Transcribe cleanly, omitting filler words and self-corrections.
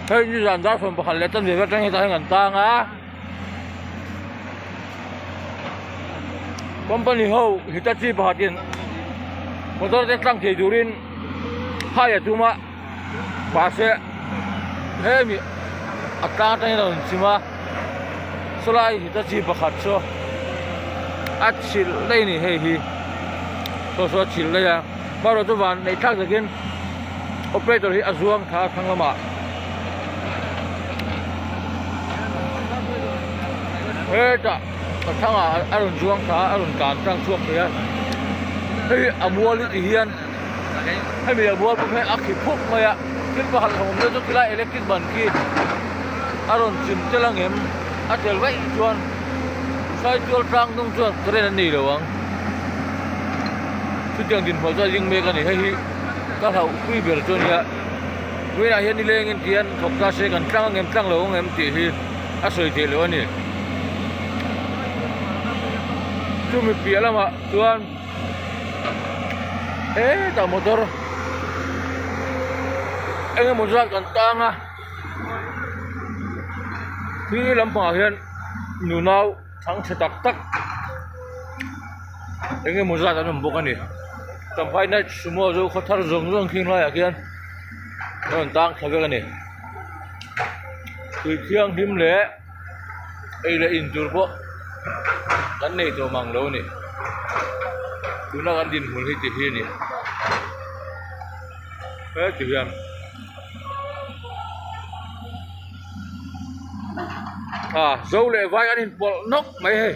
Hei nizan dar 11 leh chanve vel atang hetah hian kan tang a. Company ho Hitachi pakhatin motor te tlang thei turin phai a tum a mahse hemi a tlang atangin a rawn chim a sawlai Hitachi pakhat chu a chhilh daih a ni hei hi saw saw a chhilh daih a amaherawhchu van neih thlak takin operator hi a zuang thla a thlang lamah. Hetah a thlang ah a rawn zuang thla a a rawn tlan tlang chhuak thei a hei a mual hi ti hian hemi a mual pawh hian a khi phuk mai a thil pakhat a awm deuh chu khilai electric ban khi a rawn chim tel ang em a tel vaih chuan saitual tlang hnung chuan current an nei lo ang chutiang dinhmun chuan a ding mek a ni hei hi ka hlauh pui ber chu a nia. Vawiinah hian nileng in tihian thawk ta se kan tlang ang em tlang lo ang em tih hi a sawi theih loh a ni. Chumi piah lamah chuan hetah motor eng emaw zat kan tang a khi lampangah hian nunau chhangchhe tak tak eng emaw zat an awm bawk a ni. Champhai night sumo chu khaw thar zawng zawng khing laiah khian a rawn tang thla vek a ni. Tui thianghlim leh ei leh in tur pawh kan nei tawh mang lo a ni. Tuna kan dinhmun hi ti hi a ni. Heti hian ah zo leh vai an inpawlh nawk mai hei.